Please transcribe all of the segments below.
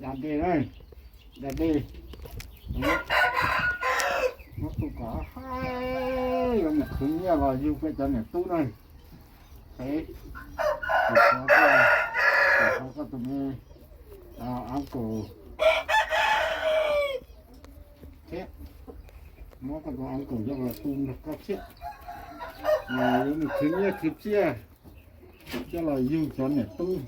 Da dej, da dej. Muab tus kom hais yuav mus khwv nyiaj los yug peb cov niam tub na. Peb, tus, tus, koj tus me uncle thiab, muab koj tus uncle coj los tu nrog koj thiab. Yuav mus khwv nyiaj khwv txiaj coj los yug cov niam tub.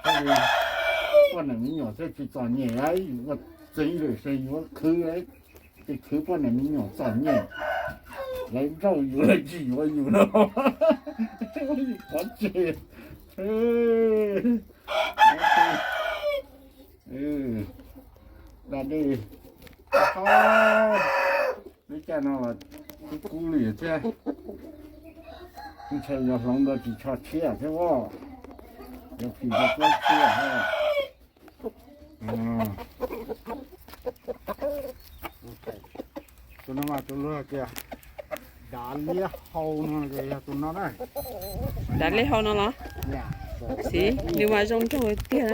Poj niam me nyuam thiaj tsis txom nyem, yus ua txiv lawm ces yuav khwv, ces khwv poj niam me nyuam txom nyem, lawv nrauj yus lawv tsis yuav yus no. Qhov tseg. Da dej, peb caij no los kub kub li thiab. Ntshai yog hloov ntawd tsis tsho tshiab thiab os, yuav phim rau plaub tshiab. Tus no mas tus luag tias dav liab hau no ces yog tus no na. Dav liab hau no los? Xiv, nws mas zoo nraug tiag.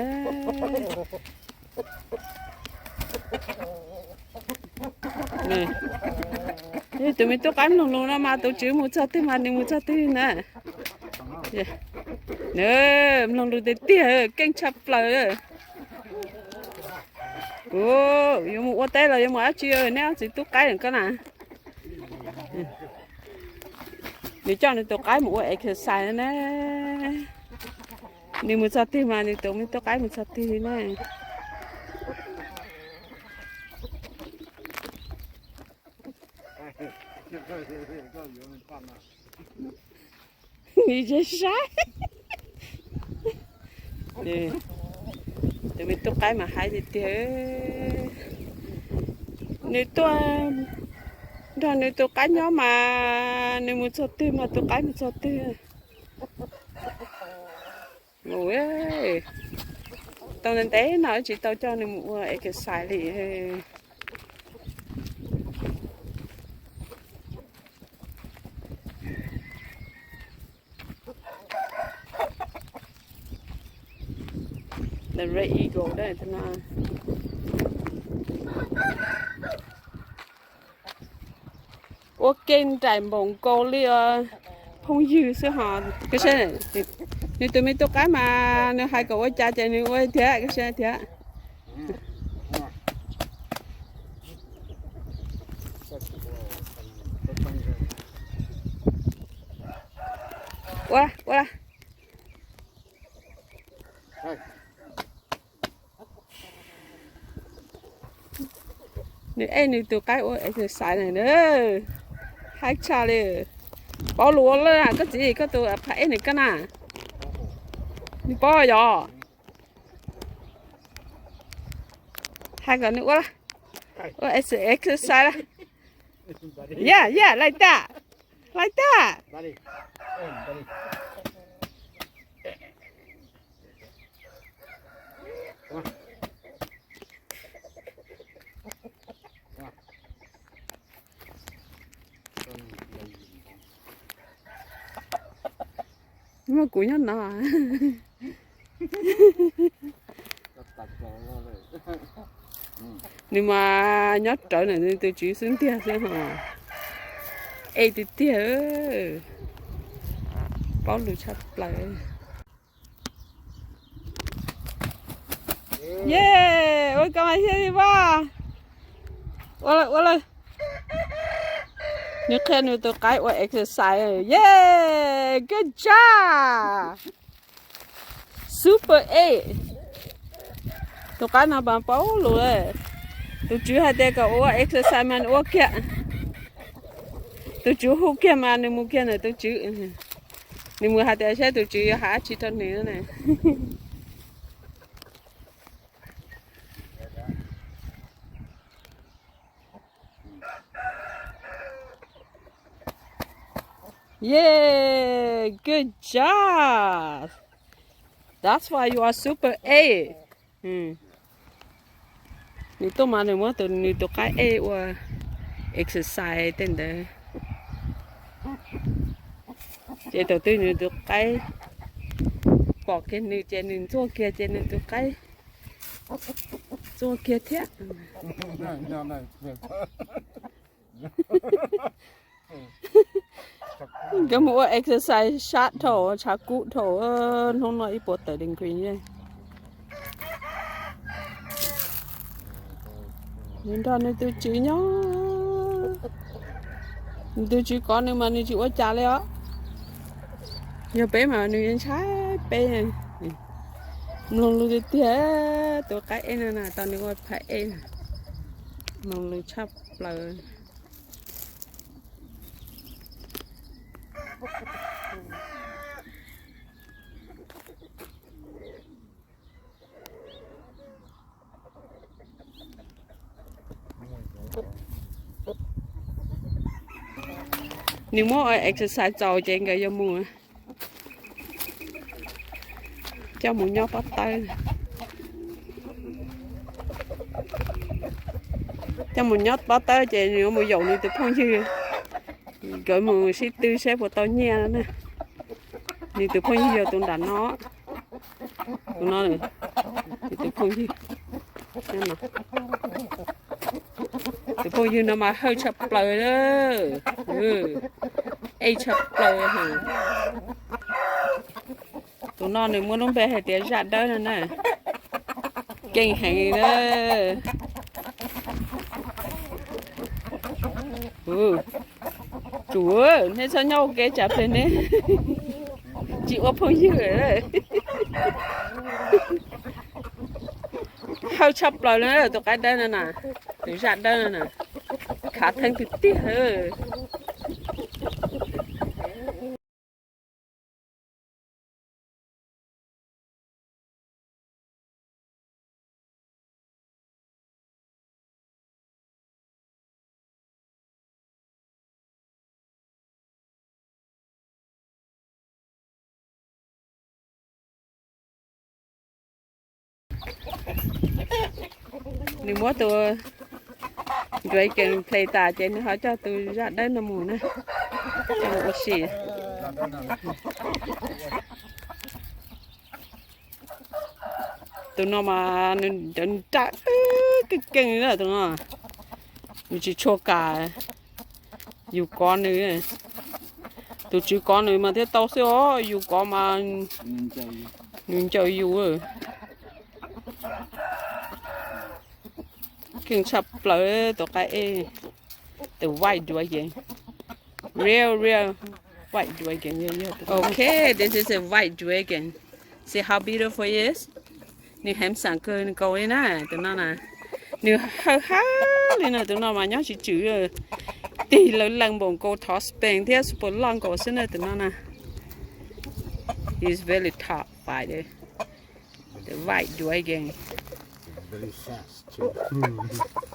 Tus me tub qaib mloog lus no mas tus tswv mus txog twg mas nws mus txog twg na. Mloog lus tiag tiag, keej tshaj plaws. Yuav mus ua teb los yuav mus dab tsi neb txiv tub qaib koj na? Nws coj nws tus qaib mus ua exercise na. Nws mus txog twg mas nws tus me tub qaib mus txog twg na. Nws tsis saib. Tus me tub qaib mas haib tiag tiag. Nws tuaj nrog nws tus qaib nyob mas nws mus txog twg mas tus qaib mus txog twg. Tau ntev ntev no tsis tau coj nws mus ua exercise li. The red eagle da no. Ua ke nraim npaum nkaus li os, phooj ywg xwb hos. Nws tus me tub qaib mas nws hais kom ua cas ces nws ua thiab, thiab. Ua, ua. Nws ej nws tus qaib ua exercise na. Haib tshaj li. Paub lus ua luaj, koj txiv koj tus phaj ej nws koj na. Nws paub yom. Hais kom nws ua, ua exercise la. Yeah, yeah, like that. Like that. Muaj kuv nyob no. Nws mas nyob rawv ntawm nws tus tswv xwb ntiag xwb hos. Ej tiag tiag, paub lus tshaj plaws. Ye, ua koj mas thiaj li vaj. Ua lawm, ua lawm. Nws qhia nws tus qaib ua exercise. Ye, good job. Super eight. Tus qaib no mas paub lus. Tus tswv hais tias kom ua exercise mas nws ua kiag. Tus tswv hu kiag mas nws mus kiag ntawm tus tswv. Nws mus hais tias saib tus tswv yuav hais dab tsi rau nws na. Yeah, good job. That's why you are super eight. Nws tuaj mas nws muab tus, nws tus qaib ej ua exercise tej ntawd. Ces thaum twg nws tus qaib pom kiag nws ces nws ntxuaj kiag ces nws tus qaib ntxuaj kiag thiab. Nkawd mus ua exercise sab dhau, tshav kub dhau, hnub no ib puas tawm degree. Nws nrog nws tus tswv nyob, nws tus tswv kov nws mas nws tsis ua cas li os. Yog peb mas nws ntshai peb. Mloog lus tiag tiag, tus qaib ej no na, tau nws ua phab ej na. Mloog lus tshaj plaws. Nws muab exercise txaus ces nkawd yuav mus coj mus nyob pob tawb. Coj mus nyob pob tawb ces nws yuav mus yaum nws tus phooj ywg. Nkawd mus sib tw saib puas tau nyiaj na. Nws tus phooj ywg yog tus nram no. Tus no, nws tus phooj ywg. Tus phooj ywg no mas hawj tshaj plaws, ej tshaj plaws. Tus no nws muaj lub npe hais tias zaj dawb no na. Keej heev na. Tsum, neb txhob nyob ua ke tsam plig neb tsis ua phooj ywg. Hawj tshaj plaws na, tus qaib dawb no na, tus zaj dawb no na, khav theeb tiag tiag. Nws muab tus Dragon play tas ces nws ho coj tus zaj dawb no mus na, coj mus ua si. Tus no mas nws nrab keej keej li tus no, nws tsis tshua kam yus kov nws. Tus tswv kov nws mas thiaj tau xwb os, yus kov mas nws ncaws yus. Keej tshaj plaws tus qaib ej, the white dragon, real real white dragon. Okay, this is a white dragon. See how beautiful it is. Nws handsome kawg nkaus li na, tus no na. Nws hawj hab li no, tus no mas nyob tsis tswm, tig lawv leej npaum nkaus thov Spain thiab super loj nkaus xwb na tus no na. He's very tough fighter. The white dragon.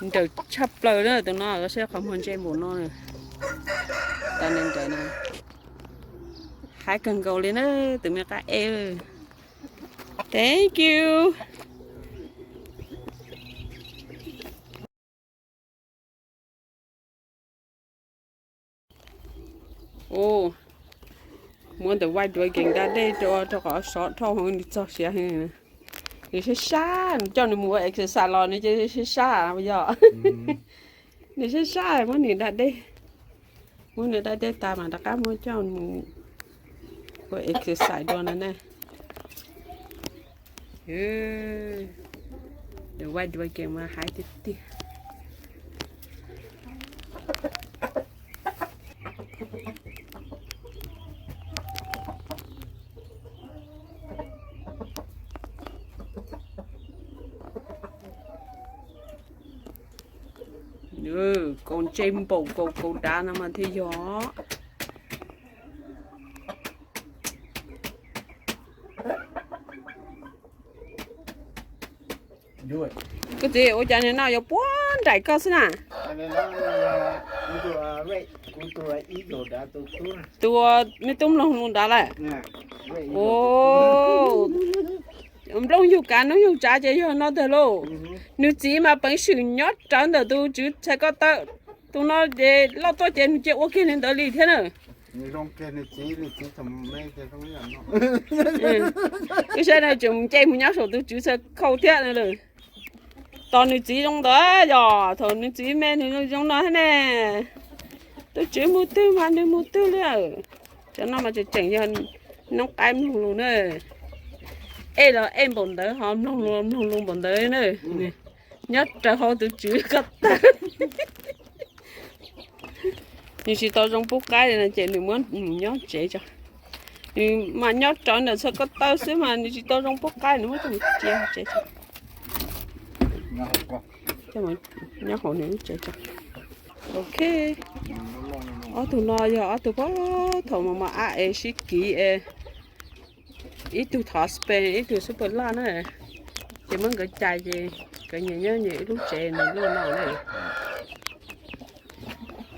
Nrawm tshaj plaws na tus no, saib qhov muag ntse npaum no. Tau nws nrawm na. Haib kawg nkaus li na, tus me qab ej. Thank you. Muab ntawm White Dragon da dej rau, rau qhov sov dhau, nws txog siav heev. Nws sab sab, nws coj nws mus ua exercise los nws ces sab sab yog. Nws sab sab, muab nws da dej, muab nws da dej tas mas rov qab muab coj mus ua exercise dua no na. White Dragon mas haib tiag tiag. Kaus ntse npaum kaus, kaus dav no mas thiaj yog. Koj txiv, ua cas nws no yuav puag nraim koj xwb na? Tus me tub mloog lus nrad lawm. Nplooj yug kav noob yug tsav ces yog no ntag lauj. Nws txiv mas peev xwm nyob rawv ntawm tus tswv txhais ko taw. Tus no ces loj tuaj ces nws cia ua kiag li ntawd li thiab na. Zoo kiag nws txiv, nws txiv tseem me ces zoo li no. Wb saib no tseem nce mus nyob saum tus tswv txhawj khau thiab no lawm. Tos nws txiv zoo ntawd yog thaum nws txiv me nws zoo no thiab ne. Tus tswv mus twg mas nws mus twg li. Cov no mas tseem tseem yog noob qaib mloog lus na. Ej los ej npaum ntawd ho mloog lus mloog lus npaum ntawd na. Nyob raws hauv tus tswv ko taw. Nws tsis tau zoo pub qaib li no ces nws muab mus nyob tsev tso. Nws mas nyob raws ntawm txhawj ko taw xwb mas nws tsis tau zoo pub qaib, nws muab coj mus cia tsev tso. Nyob hauv nws lub tsev tso. Ok. Ob tug no yog ob tug puag thaum mos mos ab es sib kiv es ib tug thov Spain ib tug Super Large na. Ces muab nkawd cais ces nkawd nyias nyob nyias ib lub tsev nws loj no na.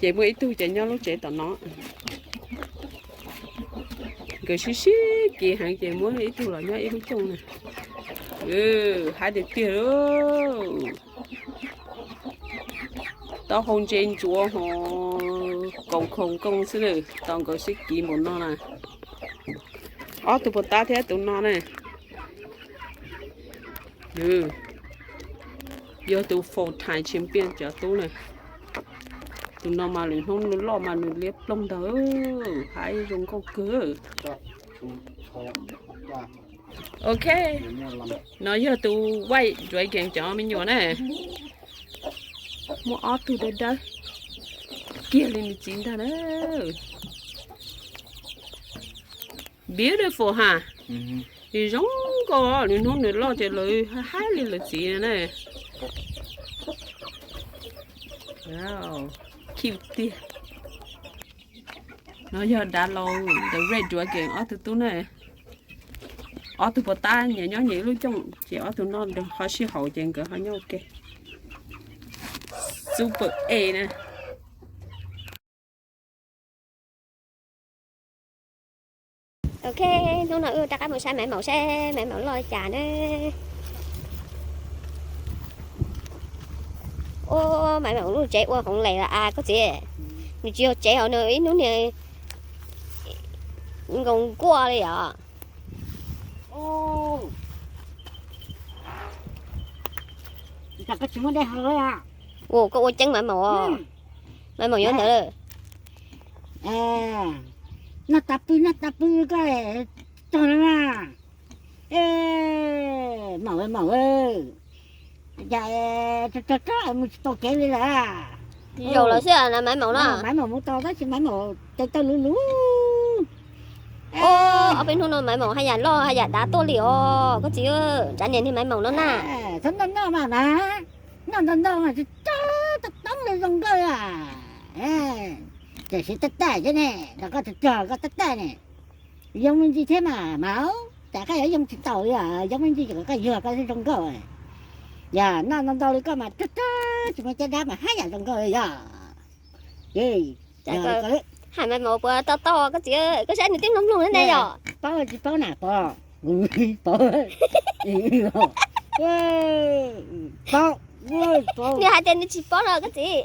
Ces muaj ib tug ces nyob lub tsev tom no. Nkawd sib sib kiv heev ces muab ib tug los nyob ib lub cooj na. Haib tiag tiag. Taub hau ntse ntsuav ho koom khoom kooj xwb na, tau nkawd sib kiv npaum no na. Ob tug puas tab thiab tus no na. Yog tus full time champion cov tub na. Tus no mas lwm hnub nws loj mas nws liab ploog ntag, haib zoo nkauj kawg. Ok, no yog tus White Dragon cov me nyuam na. Muaj ob tug dawb dawb kiag li nws txiv ntag na. Beautiful ha. Nws zoo nkauj, lwm hnub nws loj ces lawv haib li lawv txiv na. Cute tiag. No yog dav laus the Red Dragon ob tug tub na. Ob tug puas tab nyias nyob nyias ib lub cooj ces ob tug no ho sib haum ces nkawd ho nyob ua ke. Super A na. Ok, hnub no wb rov qab mus saib maiv maum seb maiv maum loj li cas na. Ua maiv maum lub tsev ua hauv lees los as koj txiv. Nws tsis yog tsev hauv, nws ib hnub niag nkaus nkuaj li os. Ua koj ua ceeb maiv maum. Maiv maum yuav ntawd. Noj tas pw, noj tas pw koj tog no na. Maum maum, cas tog tog mus tsis tau kev li lawm. Zaum lawm xwb na maiv maum no. Maiv maum mus tau tab sis maiv maum tes taw luv luv. Ob peb hnub no maiv maum haj yam loj haj yam dav tuaj li os koj txiv. Tsav niam niag maiv maum no na. Txhob noj noj mas na, noj ntau ntau mas tsis tau toob li zoo nkauj. Tiam sis tab tab thiab ne, rau koj tag tag koj tab tab ne. Yoo me ntsis thiab mas maum, tsam koj yuav yoo tsis taus li os, yoo me ntsis kom koj yuag koj zoo nkauj. Yog noj ntau ntau li koj mas rag rag tsis muaj caj dab mas haj yam zoo nkauj li yog. Hais maiv maum puas tau tau koj txiv, koj saib nws twb mloog mloog na yog. Paub tsis paub na pog, paub, paub, nws hais tias nws tsis paub no koj txiv.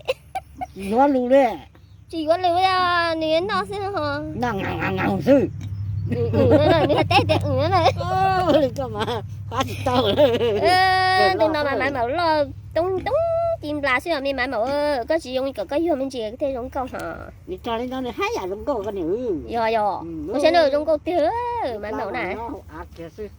Yuav lus li. Tsis yuav lus, nws yuav noj xwb ho. Noj xwb. Nws hais teb tias li koj mas pab tsis tau. Tus no mas maiv maum loj toob toob ci nplas xwb os me maiv maum, koj tsis zoo kom koj yuag me ntsis thiaj zoo nkauj ho. Nws tso li no nws haj yam zoo nkauj koj niam. Yog yog, ua siab nws zoo nkauj tiag maiv maum na. Av kiag xwb.